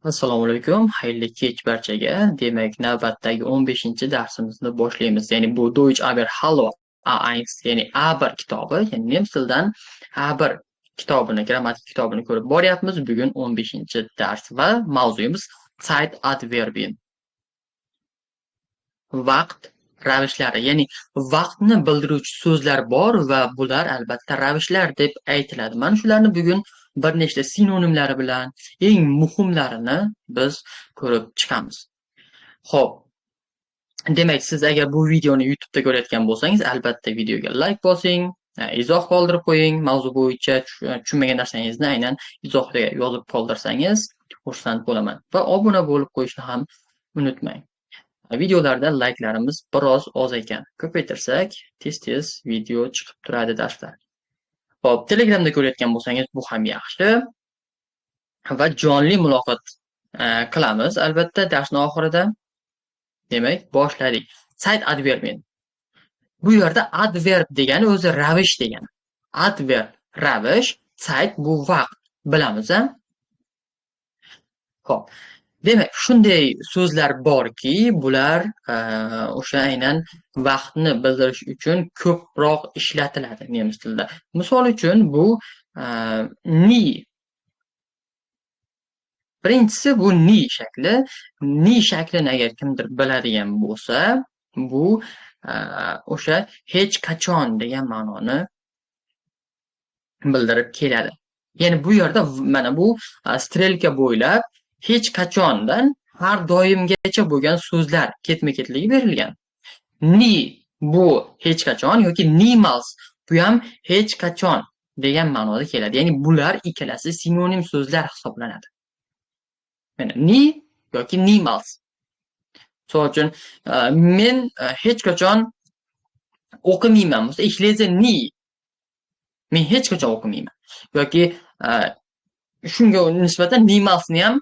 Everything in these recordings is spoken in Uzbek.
Assalomu alaykum, xayrli kech barchaga. Demak, navbatdagi 15-darsimizni boshlaymiz. Ya'ni bu Deutsch Aber Hallo A1, ya'ni A1 kitobi, ya'ni nemis tilidan A1 kitobini, grammatik kitobini ko'rib boryapmiz. Bugun 15-dars va mavzuyimiz Zeitadverbien. Vaqt ravishlari, ya'ni vaqtni bildiruvchi so'zlar bor va bular albatta ravishlar deb aytiladi. Mana shularni bugun bir nechta sinonimlari bilan eng muhimlarini biz ko'rib chiqamiz. Xo'p. Demak, siz agar bu videoni YouTube'da ko'rayotgan bo'lsangiz, albatta videoga like bosing, izoh qoldirib qo'ying. Mavzu bo'yicha tushunmagan narsangizni aynan izohga yozib qoldirsangiz xursand bo'laman va obuna bo'lib qo'yishni ham unutmang. Videolarda likelarimiz biroz oz ekan. Ko'paytirsak, tez-tez video chiqib turadi darslar. Xo'p, Telegramda ko'rayotgan bo'lsangiz, bu ham yaxshi. Va jonli muloqot qilamiz albatta darsning oxirida. Demak, boshladik. Zeitadverbien. Bu yerda adverb degani o'zi ravish degani. Adverb ravish, Zeit bu vaqt, bilamiz a? Xo'p. Demak, shunday so'zlar borki, bular o'sha aynan vaqtni bildirish uchun ko'proq ishlatiladi nemis tilida. Misol uchun bu ni. Birinchisi bu ni shakli. Ni shaklini agar kimdir biladigan bo'lsa, bu o'sha hech qachon degan ma'noni bildirib keladi. Ya'ni bu yerda mana bu strelka bo'ylab hech qachondan har doimgacha bo'lgan so'zlar ketma-ketligi berilgan. Ni bu hech qachon yoki niemals bu ham hech qachon degan ma'noda keladi. Ya'ni bular ikkalasi sinonim so'zlar hisoblanadi. Mana ni yoki niemals. Misol uchun men hech qachon o'qimayman bo'lsa, ich lese nie. Men hech qachon o'qimayman. Yoki shunga nisbatan niemalsni ham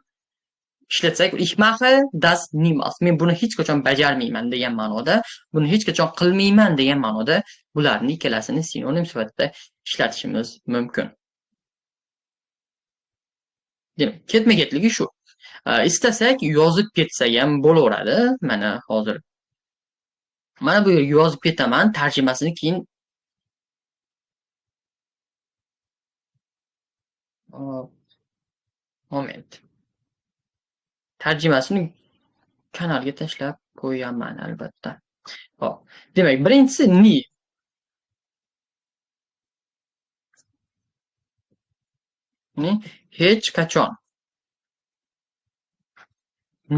ishlatsak, ich mache das niemals. Men buni hech qachon bajarmayman degan ma'noda, buni hech qachon qilmayman degan ma'noda bularni ikkalasini sinonim sifatida ishlatishimiz mumkin. Demak, ketma-ketligi shu. Istasak yozib ketsak ham bo'laveradi. Mana hozir mana bu yerga yozib ketaman, tarjimasini keyin moment. Tarjimasini kanalga tashlab qo'yaman albatta. Xo'p. Demak, birinchisi ni. Ni hech qachon.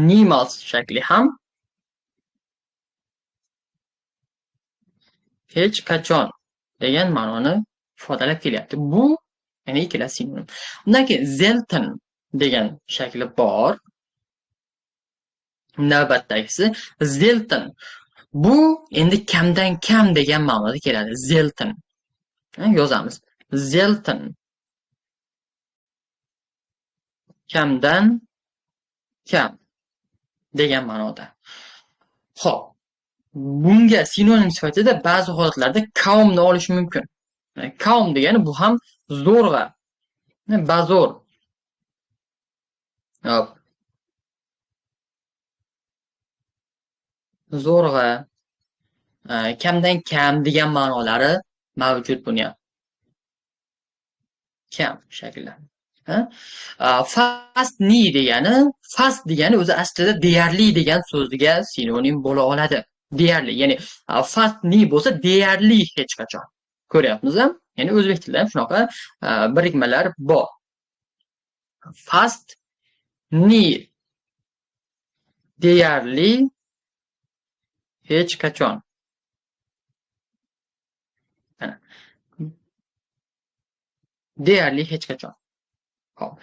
Niemals shakli ham hech qachon degan ma'noni ifodalab kelyapti. Bu ya'ni ikkalasi sinonim. Undan keyin selten degan shakli bor. Navbatdagisi selten. Bu endi kamdan kam degan ma'noda keladi. Selten. Yozamiz. Selten. Kamdan kam degan ma'noda. Xo'p. Bunga sinonim sifatida ba'zi holatlarda kaumni olish mumkin. Kaum degani bu ham zo'rg'a, bazo'r. Xo'p. Zo'rg'a, kamdan kam degan ma'nolari mavjud buni ham. Kam shaklda. Fast ni degani, fast degani o'zi aslida deyarli degan so'zga sinonim bo'la oladi. Deyarli, ya'ni fast ni bo'lsa deyarli hech qachon. Ko'ryapmiz-a? Ya'ni o'zbek tilida ham shunaqa birikmalar bor. Fast ni deyarli hech qachon. Mana. Deyarli hech qachon. Xo'p.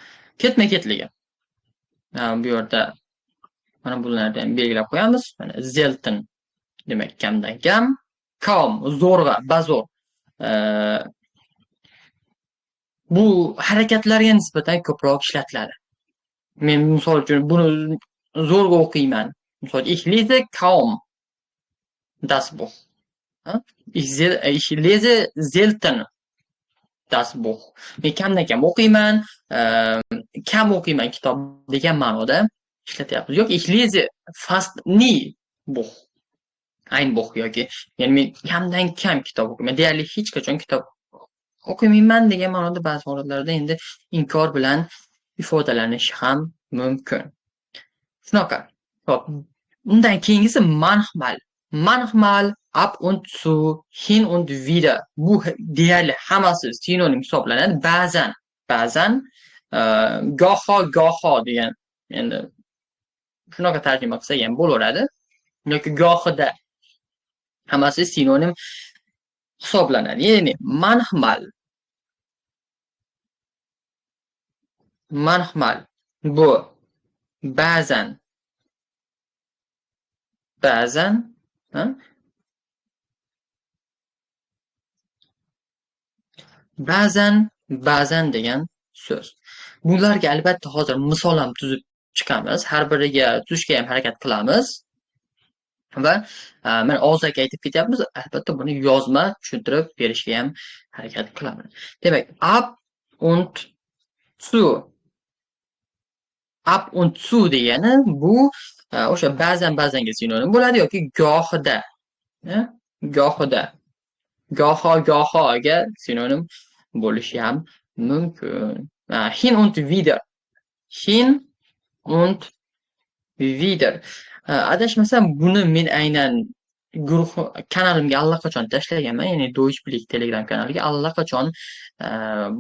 Ketma-ketligi. Bu yerda mana bularni ham belgilab qo'yamiz. Mana selten demak kamdan kam, kaum zo'rg'a, bazo'r. Bu harakatlarga nisbatan ko'proq ishlatiladi. Men misol uchun buni zo'rg'a o'qiyman. Misol ich lese kaum das Buch. Ich lese selten. Das Buch. Men kamdan kam o'qiyman, kam o'qiyman kitob degan ma'noda ishlatyapmiz. Yoki ich lese fast nie Buch. Ein Buch yoki ya'ni men kamdan kam kitob o'qiyman. Deyarli hech qachon kitob o'qimayman degan ma'noda ba'zi holatlarda endi inkor bilan ifodalanishi ham mumkin. Shunaqa. Xo'p, undan keyingisi manchmal. Manchmal, ab und zu, hin und wieder. Bu deyarli hammasi sinonim hisoblanadi. Ba'zan, ba'zan, goho, goho degan endi shunaqa tarjima qilsak ham bo'laveradi. Yoki gohida hammasi sinonim hisoblanadi. Ya'ni manchmal. Manchmal bu ba'zan, ba'zan, ba'zan, ba'zan degan so'z. Bularga albatta hozir misol ham tuzib chiqamiz. Har biriga tuzishga ham harakat qilamiz. Va mana og'zaki aytib ketyapmiz, albatta buni yozma tushuntirib berishga ham harakat qilaman. Demak, ab und zu. Ab und zu degani bu o'sha ba'zan ba'zanga sinonim bo'ladi yoki gohida, gohida, goho gohoga sinonim bo'lishi ham mumkin. Hin und wieder. Hin und wieder. Adashmasam buni men aynan guruh kanalimga allaqachon tashlaganman, ya'ni Deutsch Blick Telegram kanaliga allaqachon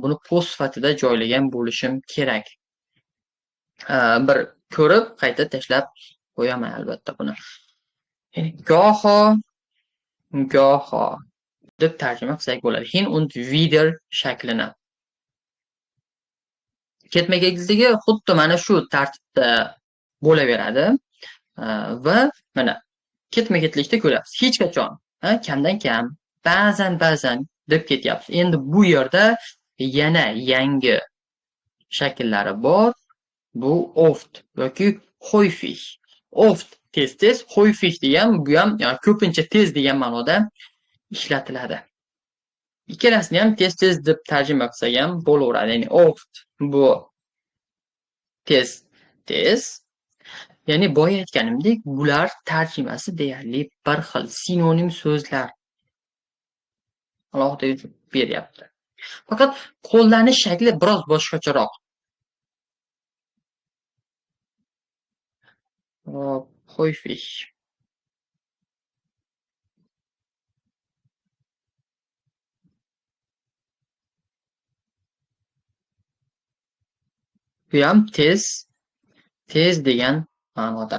buni post sifatida joylagan bo'lishim kerak. Bir ko'rib qayta tashlab qo'yaman albatta buni. Ya'ni goho, goho deb tarjima qilsak bo'ladi. Hin und wieder shaklini. Ketma-ketligi xuddi mana shu tartibda bo'laveradi. Va mana ketma-ketlikda ko'ryapsiz. Hech qachon, kamdan kam, ba'zan ba'zan deb ketyapsiz. Endi bu yerda yana yangi shakllari bor. Bu oft yoki häufig. Oft tez-tez, häufig degan bu ham, ya'ni ko'pincha tez degan ma'noda ishlatiladi. Ikkalasini ham tez-tez deb tarjima qilsak ham bo'laveradi. Ya'ni oft bu tez tez. Ya'ni boya aytganimdek, bular tarjimasi deyarli bir xil sinonim so'zlar. Alohida yozib beryapti. Faqat qo'llanish shakli biroz boshqacharoq. Hop, häufig. Bu ham tez, tez degan ma'noda.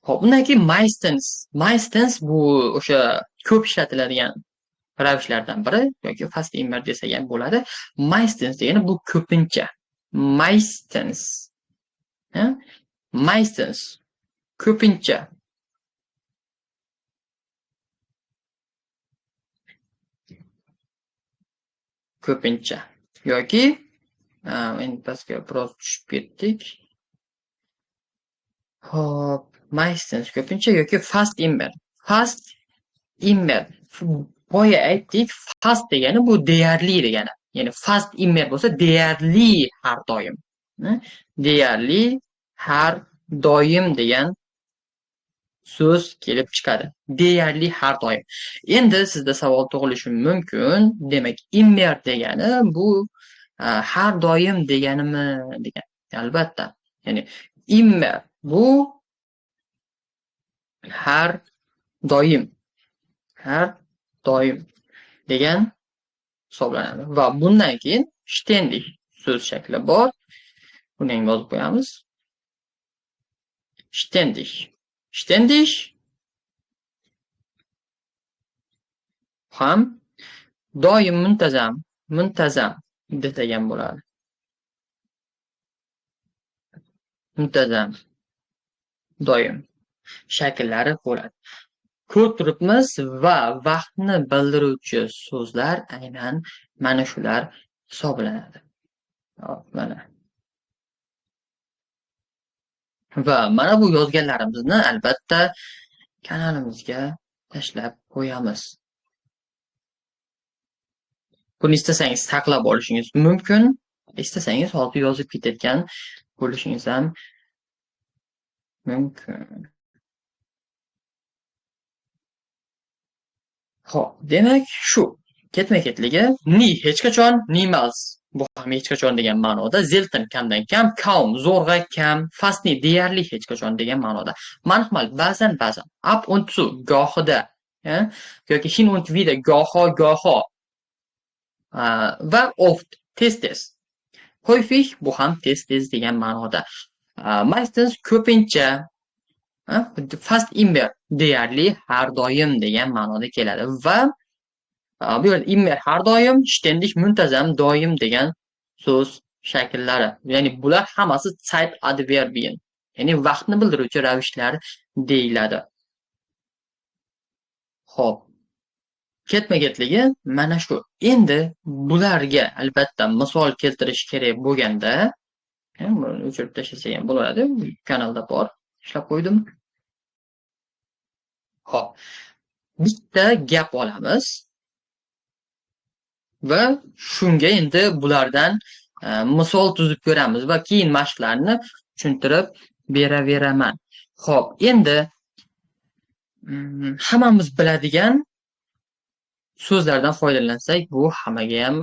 Xo'p, undan keyin meistens. Meistens bu o'sha ko'p ishlatiladigan ravishlardan biri yoki fast immer desak ham bo'ladi. Meistens degani bu ko'pincha. Meistens. Meistens ko'pincha. Ko'pincha yoki endi pastga biroz tushib ketdik. Xo'p, meistens ko'pincha yoki fast immer. Fast immer. Boya aytdik, fast degani bu deyarli degani. Ya'ni fast immer bo'lsa deyarli har doim. Deyarli har doim degan so'z kelib chiqadi. Deyarli har doim. Endi sizda savol tug'ilishi mumkin. Demak, immer degani bu har doim deganimi degan. Albatta. Ya'ni immer bu har doim. Har doim degan hisoblanadi. Va bundan keyin ständig so'z shakli bor. Buni ham yozib qo'yamiz. Ständig. Ständig ham doim muntazam, muntazam degan bo'ladi. Muntazam doim shakllari bo'ladi. Ko'rib turibmiz va vaqtni bildiruvchi so'zlar aynan mana shular hisoblanadi. Hop, mana. Va mana bu yozganlarimizni albatta kanalimizga tashlab qo'yamiz. Buni istasangiz saqlab olishingiz mumkin, istasangiz hozir yozib ketayotgan bo'lishingiz ham mumkin. Xo'p, demak shu ketma-ketligi ni hech qachon, niemals bu ham hech qachon degan ma'noda, selten kamdan kam, kaum zo'rg'a kam, fast nie deyarli hech qachon degan ma'noda. Manchmal ba'zan ba'zan, ab und zu gohida, yoki hin und wieder goho goho va oft tez tez. Häufig bu ham tez tez degan ma'noda. Meistens ko'pincha, fast immer deyarli har doim degan ma'noda keladi va bu yerda immer har doim, ständig muntazam doim degan so'z shakllari. Ya'ni bular hammasi Zeitadverbien, ya'ni vaqtni bildiruvchi ravishlar deyiladi. Xo'p, ketma-ketligi mana shu. Endi bularga albatta misol keltirish kerak bo'lganda, buni o'chirib tashlasak ham bo'ladi. Kanalda bor, ishlab qo'ydim. Xo'p, bitta gap olamiz va shunga endi bulardan misol tuzib ko'ramiz va keyin mashqlarni tushuntirib beraveraman. Xo'p, endi hammamiz biladigan so'zlardan foydalansak, bu hammaga ham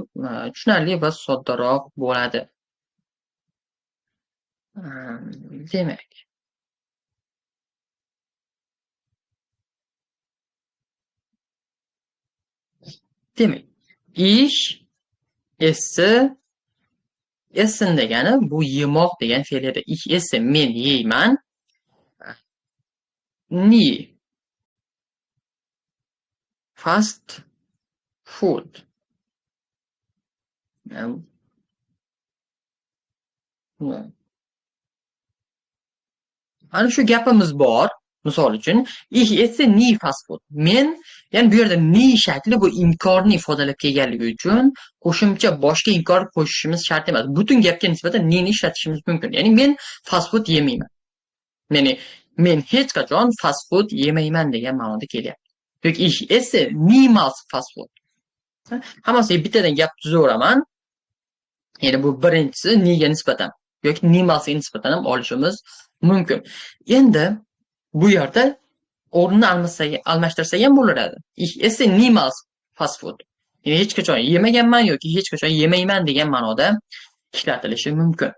tushunarli va soddaroq bo'ladi. Demak, ich esse, essen degani bu yemoq degan fe'l edi. Ich esse men yeyman. Nie fast food. Ana shu gapimiz bor. Misol uchun, ich esse nie fast food. Men, ya'ni bu yerda nie shakli bu inkorni ifodalab kelganligi uchun qo'shimcha boshqa inkor qo'shishimiz shart emas. Butun gapga nisbatan nie'ni ishlatishimiz mumkin. Ya'ni men fast food yemayman. Ya'ni men hech qachon fast food yemayman degan ma'noda kelyapti. Yoki ich esse niemals fast food. Hammasiga bittadan gap tuzaveraman. Ya'ni bu birinchisi niga nisbatan yoki niemalsga nisbatan ham olishimiz mumkin. Endi bu yerda o'rnini almashtirsak ham bo'laradi. Ich esse niemals fast food. Ya'ni hech qachon yemaganman yoki hech qachon yemayman degan ma'noda ishlatilishi mumkin.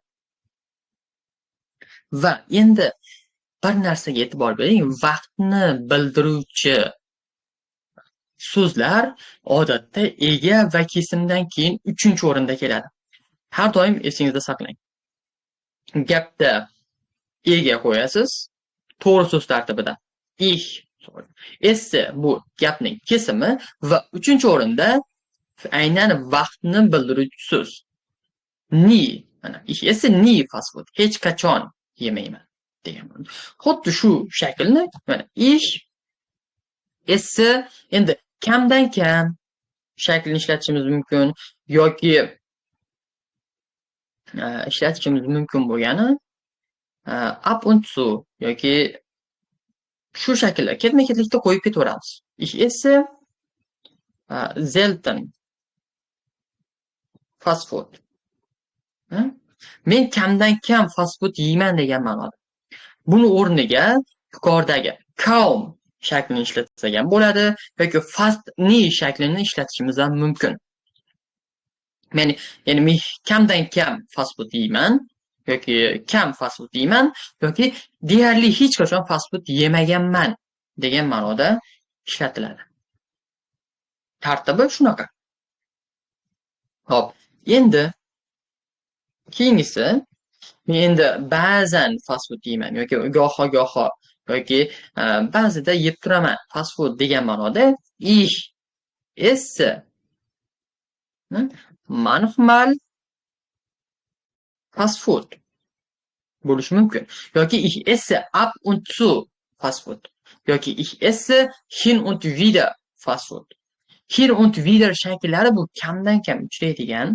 Va endi bir narsaga e'tibor bering, vaqtni bildiruvchi so'zlar odatda ega va kesimdan keyin 3-o'rinda keladi. Har doim esingizda saqlang. Gapda ega qo'yasiz, to'g'ri so'z tartibida. Ich esse bu gapning kesimi va 3-o'rinda aynan vaqtni bildiruvchi so'z. Nie, mana ich esse nie fast food. Hech qachon yemayman degan. Xuddi shu shaklni mana ich esse endi kamdan kam shaklini ishlatishimiz mumkin yoki ishlatishimiz mumkin bo'lgani ab und zu yoki shu shaklda ketma-ketlikda qo'yib ketaveramiz. Ich esse selten fast food. Men kamdan kam fast food yeyman degan ma'noda. Buni o'rniga yuqoridagi kaum shaklini ishlatsak ham bo'ladi yoki fast nie shaklini ishlatishimiz ham mumkin. Ya'ni men kamdan kam fast food yeyman yoki kam fast food yeyman yoki deyarli hech qachon fast food yemaganman degan ma'noda ishlatiladi. Tartibi shunaqa. Xo'p, endi keyingisi, men endi ba'zan fast food yeyman yoki goho-goho yoki ba'zida yeb turaman fast food degan ma'noda ich esse manchmal fast food bo'lishi mumkin yoki ich esse ab und zu fast food yoki ich esse hin und wieder fast food. Hin und wieder shakllari bu kamdan kam uchraydigan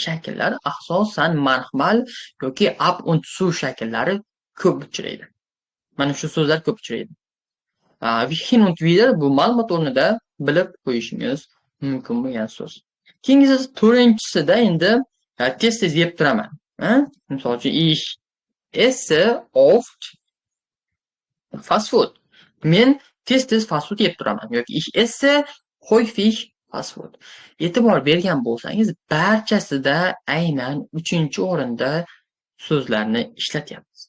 shakllar, asosan manchmal yoki ab und zu shakllari ko'p uchraydi. Mana shu so'zlar ko'p uchraydi. Hin und wieder bu ma'lumot o'rnida bilib qo'yishingiz mumkin bo'lgan so'z. Keyingisi to'rtinchisida endi tez-tez yeb turaman. Misol uchun, ich esse oft fast food. Men tez-tez fast food yeb turaman yoki ich esse häufig fast food. E'tibor bergan bo'lsangiz, barchasida aynan 3-o'rinda so'zlarni ishlatyapmiz.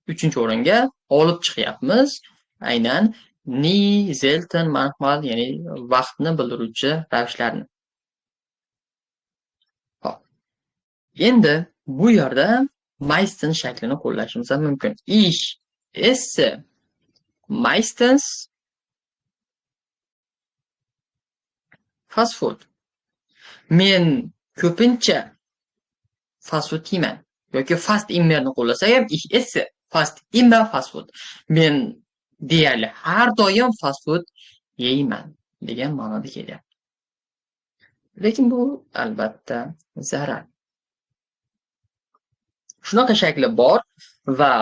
3-o'ringa olib chiqyapmiz aynan nie, selten, manchmal, ya'ni vaqtni bildiruvchi ravishlarni. Xo'p. Endi bu yerda meistens shaklini qo'llashimiz ham mumkin. Ich esse meistens fast food. Men ko'pincha fast food yeyman yoki fast immerni qo'llasak ham, ich esse fast immer fast food. Men deyarli har doim fast food yeyman degan ma'noda kelyapti. Lekin bu albatta zarar. Shunaqa shakli bor va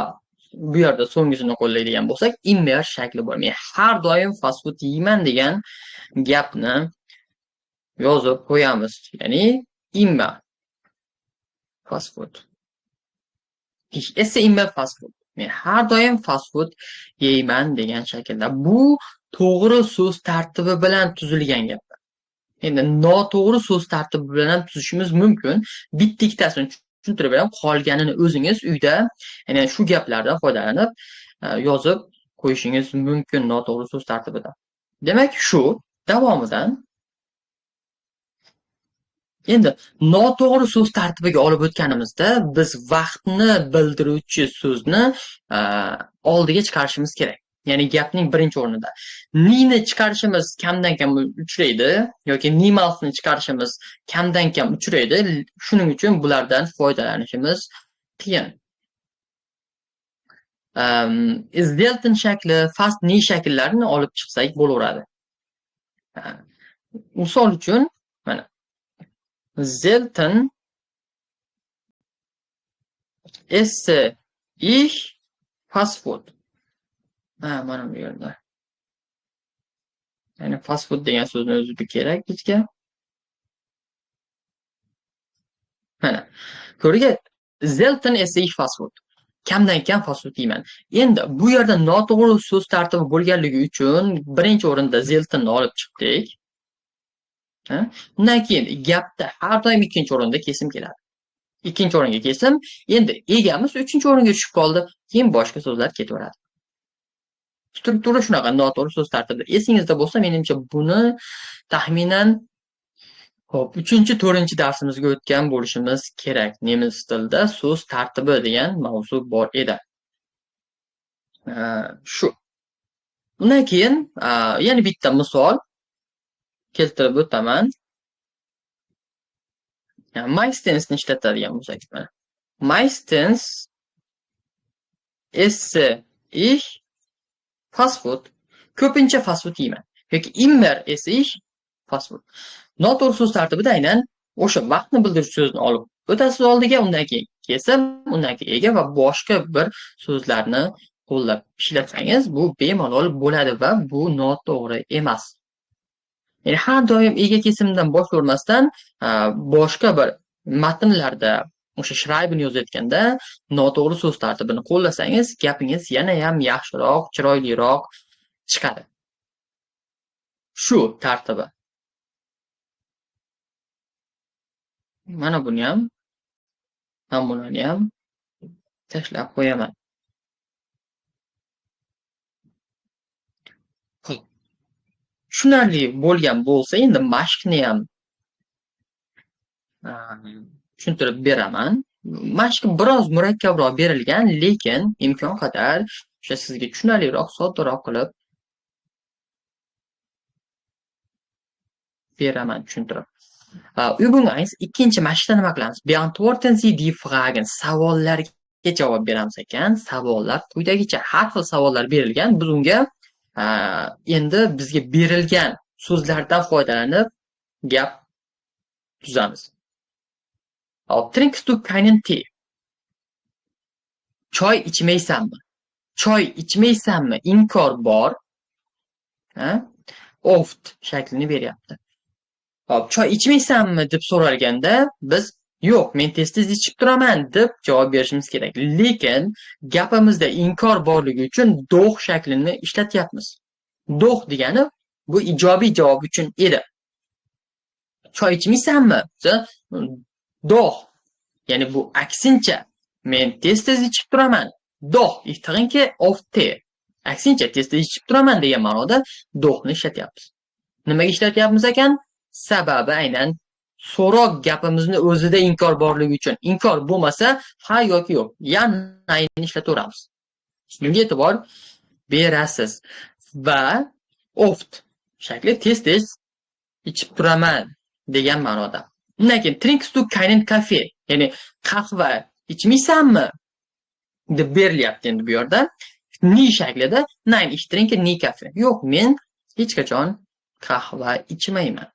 bu yerda so'nggisini qo'llaydigan bo'lsak, immer shakli bor. Men har doim fast food yeyman degan gapni yozib qo'yamiz. Ya'ni immer fast food. Ich esse immer fast food. Men har doim fast food yeyman degan shaklda. Bu to'g'ri so'z tartibi bilan tuzilgan gaplar. Endi noto'g'ri so'z tartibi bilan ham tuzishimiz mumkin. Bitta ikkitasini tushuntirib beraman, qolganini o'zingiz uyda, ya'ni shu gaplardan foydalanib yozib qo'yishingiz mumkin noto'g'ri so'z tartibida. Demak, shu davomidan endi noto'g'ri so'z tartibiga olib o'tganimizda biz vaqtni bildiruvchi so'zni oldiga chiqarishimiz kerak. Ya'ni gapning birinchi o'rnida. Nini chiqarishimiz kamdan kam uchraydi yoki nimalsni chiqarishimiz kamdan kam uchraydi. Shuning uchun bulardan foydalanishimiz qiyin. Selten shakli, fast ni shakllarini olib chiqsak bo'laveradi. Misol uchun, mana selten esse ich fast food. Ha, mana bu yerda. Ya'ni fast food degan so'zni o'zi kerak bizga. Mana ko'rga, selten esse ich fast food. Kamdan kam fast food yeyman. Endi bu yerda noto'g'ri so'z tartibi bo'lganligi uchun birinchi o'rinda seltenni olib chiqdik. Undan keyin gapda har doim ikkinchi o'rinda kesim keladi. Ikkinchi o'ringa kesim, endi egamiz uchinchi o'ringa tushib qoldi, keyin boshqa so'zlar ketaveradi. Struktura shunaqa noto'g'ri so'z tartibi. Esingizda bo'lsa, menimcha buni taxminan hop 3-4 darsimizga o'tgan bo'lishimiz kerak. Nemis tilida so'z tartibi degan mavzu bor edi. Shu. Undan keyin yana bitta misol keltirib o'taman. Meistensni ishlatadigan bo'lsak, mana. Meistens esse ich fast food. Ko'pincha fast food yeyman. Yoki immer esse ich fast food. Noto'g'ri so'z tartibida aynan o'sha vaqtni bildiruvchi so'zni olib o'tasiz oldiga, undan keyin kesim, undan keyin ega va boshqa bir so'zlarni qo'llab ishlatsangiz, bu bemalol bo'ladi va bu noto'g'ri emas. Ya'ni har doim ega kesimdan boshlayvermasdan boshqa bir matnlarda o'sha schreiben yozayotganda noto'g'ri so'z tartibini qo'llasangiz, gapingiz yana ham yaxshiroq, chiroyliroq chiqadi. Shu tartibi. Mana buni ham, namunani ham tashlab qo'yaman. Tushunarli bo'lgan bo'lsa, endi mashqni ham tushuntirib beraman. Mashq biroz murakkabroq berilgan, lekin imkon qadar o'sha sizga tushunarliroq, soddaroq qilib beraman tushuntirib. Übung 1, ikkinchi mashqda nima qilamiz? Beantworten Sie die Fragen. Savollarga javob beramiz ekan. Savollar quyidagicha har xil savollar berilgan. Biz unga endi bizga berilgan so'zlardan foydalanib gap tuzamiz. Hop, trinkst du keinen Tee? Choy ichmaysanmi? Choy ichmaysanmi? Inkor bor. Ha? Oft shaklini beryapti. Hop, choy ichmaysanmi deb so'ralganda biz yo'q, men tez-tez ichib turaman deb javob berishimiz kerak. Lekin gapimizda inkor borligi uchun doch shaklini ishlatyapmiz. Doch degani bu ijobiy javob uchun edi. Choy ichmaysanmi? Doch. Ya'ni bu aksincha, men tez-tez ichib turaman. Doch, ich trinke oft Tee. Aksincha tez-tez ichib turaman degan ma'noda dohni ishlatyapmiz. Nimaga ishlatyapmiz ekan? Sababi aynan so'roq gapimizni o'zida inkor borligi uchun. Inkor bo'lmasa, ha yoki yo'q, ya nayni ishlataveramiz. Bunga e'tibor berasiz. Va oft shakli tez-tez ichib turaman degan ma'noda. Undan keyin trinkst du keinen Kaffee, ya'ni qahva ichmaysanmi deb berilyapti endi bu yerda. Ni shaklida nein, ich trinke nie Kaffee. Yo'q, men hech qachon qahva ichmayman.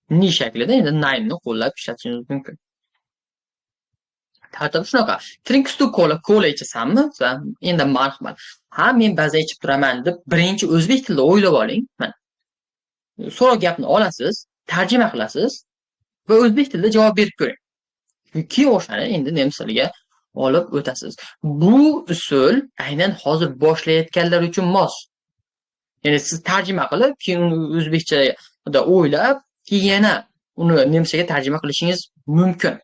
Ni shaklida endi neinni qo'llab ishlatishingiz mumkin. Tartib shunaqa. Trinkst du Cola, kola ichasanmi? Endi marhamat. Ha, men ba'zan ichib turaman deb birinchi o'zbek tilida o'ylab oling. Mana. So'roq gapni olasiz, tarjima qilasiz va o'zbek tilida javob berib ko'ring. Keyin o'shani endi nemis tiliga olib o'tasiz. Bu usul aynan hozir boshlayotganlar uchun mos. Ya'ni siz tarjima qilib, keyin uni o'zbekchada o'ylab, keyin yana uni nemischaga tarjima qilishingiz mumkin.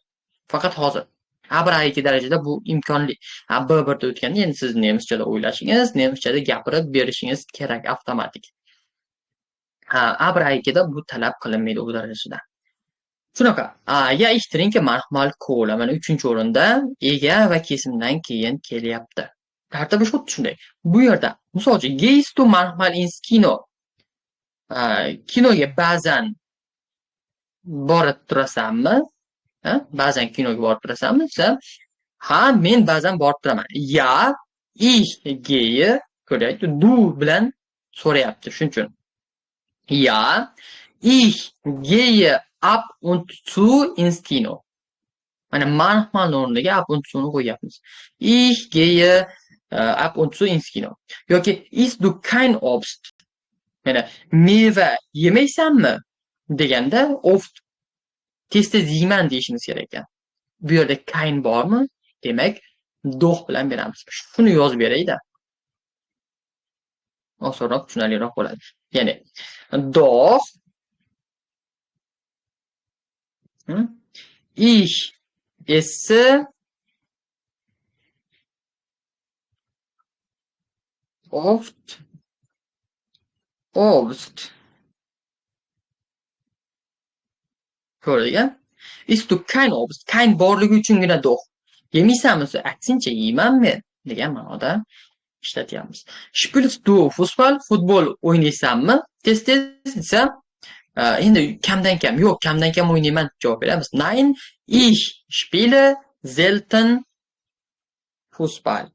Faqat hozir A1 A2 darajada bu imkonli. B1 da o'tganda endi siz nemischada o'ylashingiz, nemischada gapirib berishingiz kerak avtomatik. A1 A2 da bu talab qilinmaydi u darajada. Shunaqa. Ya ich trinke manchmal Cola. Mana 3-o'rinda ega va kesimdan keyin kelyapti. Tartibi xuddi shunday. Bu yerda misol uchun gehst du manchmal ins Kino. Kinoga ba'zan borib turasanmi? Ba'zan kinoga borib turasanmi? Desa, ha, men ba'zan borib turaman. Ya ich gehe ko'ryapti, du bilan so'rayapti, shuning uchun. Ya ich gehe ab und zu ins Kino. Mana manchmal o'rniga ab und zu'ni qo'yyapmiz. Ich gehe ab und zu ins Kino. Yoki isst du kein Obst? Mana meva yemaysanmi deganda oft tez-tez yeyman deyishimiz kerak ekan. Bu yerda kein bormi? Demak, doch bilan beramiz. Shuni yozib berayda. Osonroq, tushunarliroq bo'ladi. Ya'ni doch ich esse oft Obst. Ko'rdik-a? Isst du kein Obst? Kein borligi uchungina doch. Yemaysanmi? Aksincha yeyman men degan ma'noda ishlatyapmiz. Spielst du Fußball? Futbol o'ynaysanmi? Tez-tez desa, endi kamdan kam, yo'q, kamdan kam o'ynayman deb javob beramiz. Nein, ich spiele selten Fußball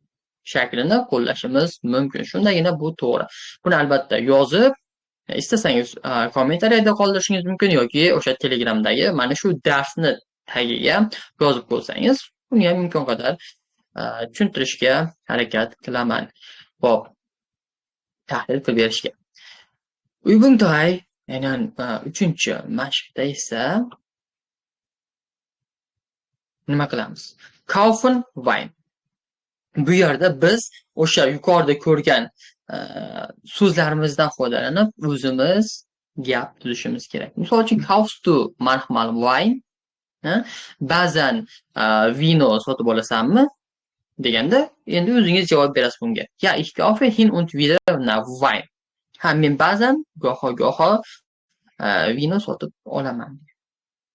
shaklini qo'llashimiz mumkin. Shundagina bu to'g'ri. Buni albatta yozib, istasangiz kommentariyada qoldirishingiz mumkin yoki o'sha Telegramdagi mana shu darsni tagiga yozib qo'ysangiz, buni ham imkon qadar tushuntirishga harakat qilaman. Xo'p, tahlil qilib berishga. Übung 3, aynan 3-mashqda esa nima qilamiz? Kaufen Wein. Bu yerda biz o'sha yuqorida ko'rgan so'zlarimizdan foydalanib o'zimiz gap tuzishimiz kerak. Misol uchun kaufst du manchmal Wein? Ba'zan vino sotib olasanmi deganda endi o'zingiz javob berasiz bunga. Ja, ich kaufe hin und wieder Wein. Ha, men ba'zan goho-goho vino sotib olaman.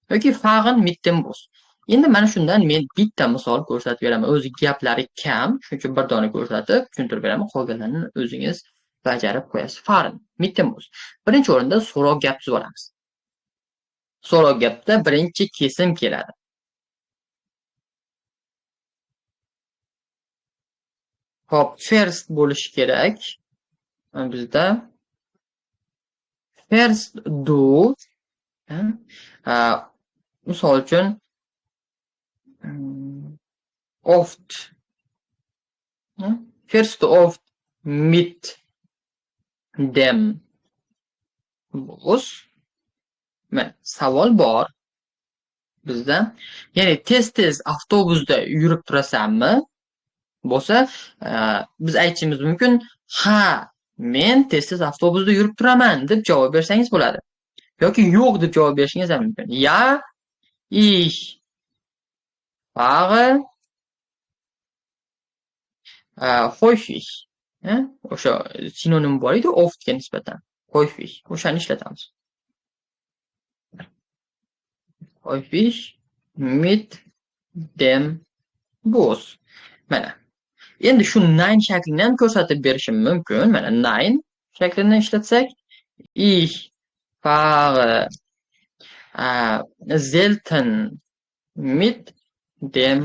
Yoki fahren mit dem Bus. Endi mana shundan men bitta misol ko'rsatib beraman. O'zi gaplari kam, shuning uchun bir dona ko'rsatib tushuntirib beraman. Qolganlarini o'zingiz bajarib qo'yasiz. Fahren mit dem Bus. Birinchi o'rinda so'roq gap tuzib olamiz. So'roq gapda birinchi kesim keladi. Hop, first bo'lishi kerak. Bizda first do, misol uchun oft, first oft mit dem Bus. Mana savol bor bizda. Ya'ni tez-tez avtobusda yurib turasanmi? Bo'lsa, biz aytishimiz mumkin, ha, men tez-tez avtobusda yurib turaman deb javob bersangiz bo'ladi. Yoki yo'q deb javob berishingiz ham mumkin. Ja, ich fahre häufig. O'sha sinonim bor edi oftga nisbatan. Häufig. O'shani ishlatamiz. Häufig mit dem Bus. Mana. Endi shu nein shaklini ham ko'rsatib berishim mumkin. Mana nein shaklini ishlatsak, ich fahre selten mit dem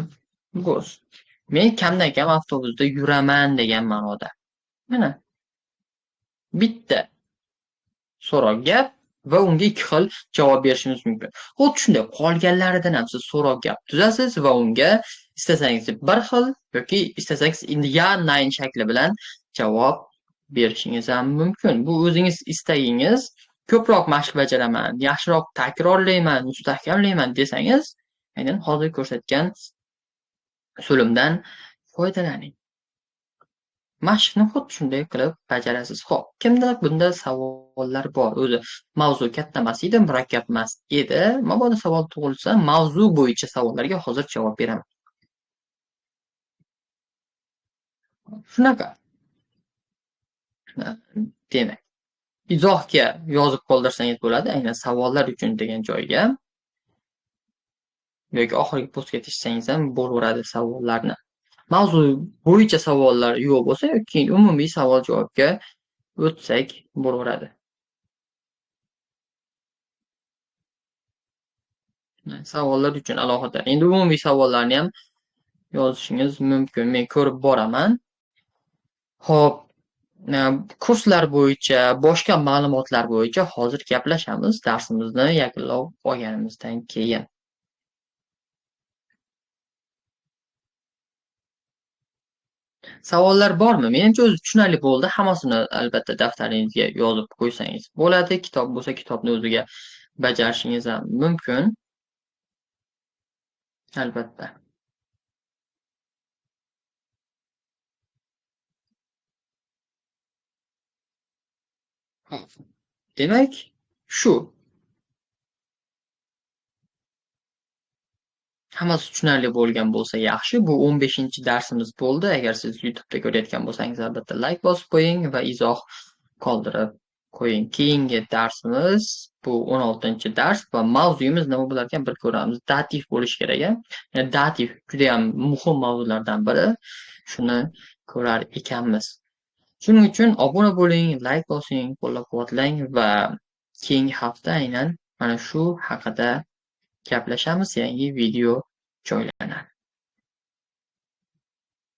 Bus. Men kamdan kam avtobusda yuraman degan ma'noda. Mana. Bitta so'roq gap va unga ikki xil javob berishimiz mumkin. Xuddi shunday qolganlaridan ham siz so'roq gap tuzasiz va unga istasangiz bir xil yoki istasangiz endi ya nein shakli bilan javob berishingiz ham mumkin. Bu o'zingiz istagingiz. Ko'proq mashq bajaraman, yaxshiroq takrorlayman, mustahkamlayman desangiz, aynan hozir ko'rsatgan usulimdan foydalaning. Mashqni xuddi shunday qilib bajarasiz. Xo'p, kimda bunda savollar bor? O'zi mavzu katta emas edi, murakkab emas edi. Mabodo savol tug'ilsa, mavzu bo'yicha savollarga hozir javob beraman. Shunaqa. Demak, izohga yozib qoldirsangiz bo'ladi, aynan savollar uchun degan joyga yoki oxirgi postga tashsangiz ham bo'laveradi savollarni. Mavzu bo'yicha savollar yo'q bo'lsa, keyin umumiy savol-javobga o'tsak bo'laveradi. Savollar uchun alohida. Endi umumiy savollarni ham yozishingiz mumkin. Men ko'rib boraman. Xo'p, kurslar bo'yicha, boshqa ma'lumotlar bo'yicha hozir gaplashamiz darsimizni yakunlab olganimizdan keyin. Savollar bormi? Menimcha o'zi tushunarli bo'ldi. Hammasini albatta daftaringizga yozib qo'ysangiz bo'ladi. Kitob bo'lsa, kitobni o'ziga bajarishingiz ham mumkin. Albatta. Demak, shu. Hammasi tushunarli bo'lgan bo'lsa yaxshi. Bu 15-darsimiz bo'ldi. Agar siz YouTube'da ko'rayotgan bo'lsangiz, albatta like bosib qo'ying va izoh qoldirib qo'ying. Keyingi darsimiz bu 16-dars va mavzuyimiz nima bo'lar ekan bir ko'ramiz. Dativ bo'lishi kerak, a? Ya'ni dativ juda ham muhim mavzulardan biri. Shuni ko'rar ekanmiz. Shuning uchun obuna bo'ling, like bosing, qo'llab-quvvatlang va keyingi hafta aynan mana shu haqida gaplashamiz, yangi video joylanadi.